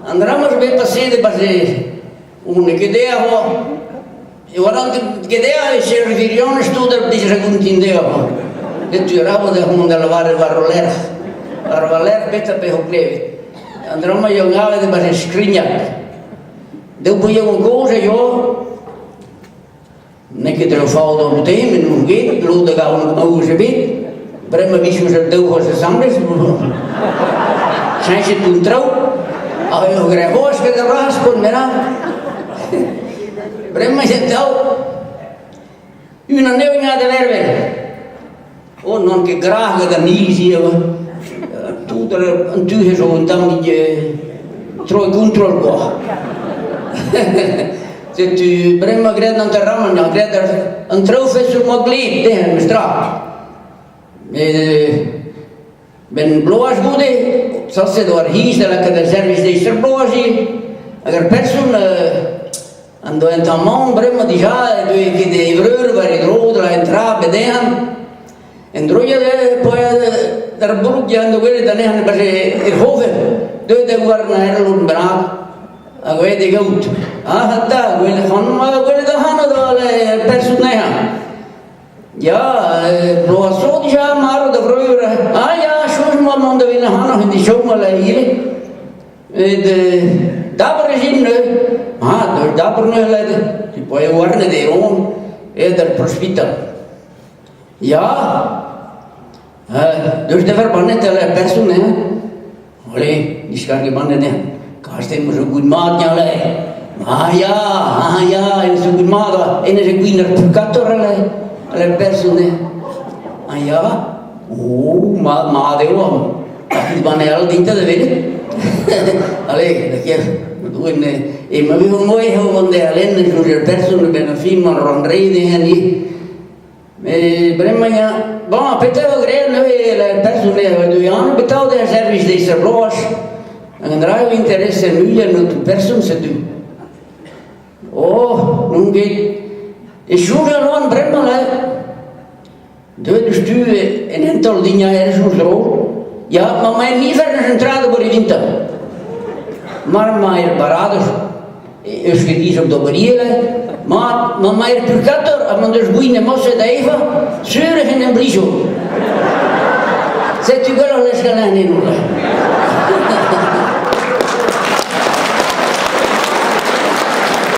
An dra-mañ zo bet paseet e-barzh on ket dezhañ c'hoazh. E oan ket dezhañ e ser wirionez tout ar pezh a gontin dezhañ. Setu arabat eo mont da lavaret war o lerc'h. War va lerc'h petra 'pezo klevet. An dra-mañ eo gavet e-barzh e Skrignag. Daou bouilhañ kozh a yoa. N'eo ket dre faot an den, met n'on ket, lod a gavan aoz ebet. Bremañ 'vije ouzh an daou c'hoazh asambles. Cheñchet an traoù. Hag eo graet c'hoazh gant ar raz, kon bennak. Bremañ ez daou. Unan anezho eo da vervel. Oh, n'on ket grac'h gant an iliz ivez. Tout an tu zo un tammig tro kontrol kwa. Setu bremañ graet an interamant, graet an traoù fesoù ma gleb dezhañ memestra. Met ben bloaz goude, sañset war hiz da lakaat ar servij deiz ur bloaz ivez. Hag ar person An doa un tamm bremañ dija e deue ket e vreur war e dro dre un tra bet dezhañ. En droiad eo poa d'ar bourk ya da welet anezhañ e-barzh e c'hovel. Deuet da war an aerlon bennak hag aet e gaout. Ah 'ta, gwelet ac'hanomp, gwelet ac'hano da person anezhañ. Ya, bloaz zo dija marv da vreur. Ah ya, soñj 'moa mont da welet ac'hanoc'h en dichom a ivez. Met daber ez int neuze. Ah, deus daber neuze, tu poe warnet e on aet d'ar prospital. Ya, deus da verbannet al person, hein. Allez, diskarget bannet, hein. Kas dem zo goed mat, ja, le. Ah ya, ah ya, en zo goed mat, en is een gwin ar purkator, ale, ale person, hein. Ah ya, oh, mat, mat eo, Ar banne all dinta da welet. Allez, da ker, doen e ma vivo moe eo gant de alen e soñj ar person ben ar film an ran re dezhañ ni. Met bremañ ya, bon, petra eo graet neuze la person eo deuet an petra eo da servij deiz ar bloaz. Hag an dra eo interese muiañ an person setu. Oh, n'on ket. E soñj an oan bremañ là. Deuet eus tu en hent-holl din a-hervez dro. Ya, ma ma niver eus un tra d'ober evintañ. Mar ma er baradoz eus ket izom d'ober ivez, mat, ma ma er purkator ha m'en deus gwin e da evañ, sur ec'h en em blijo. Setu gwelloc'h leuskel anezho.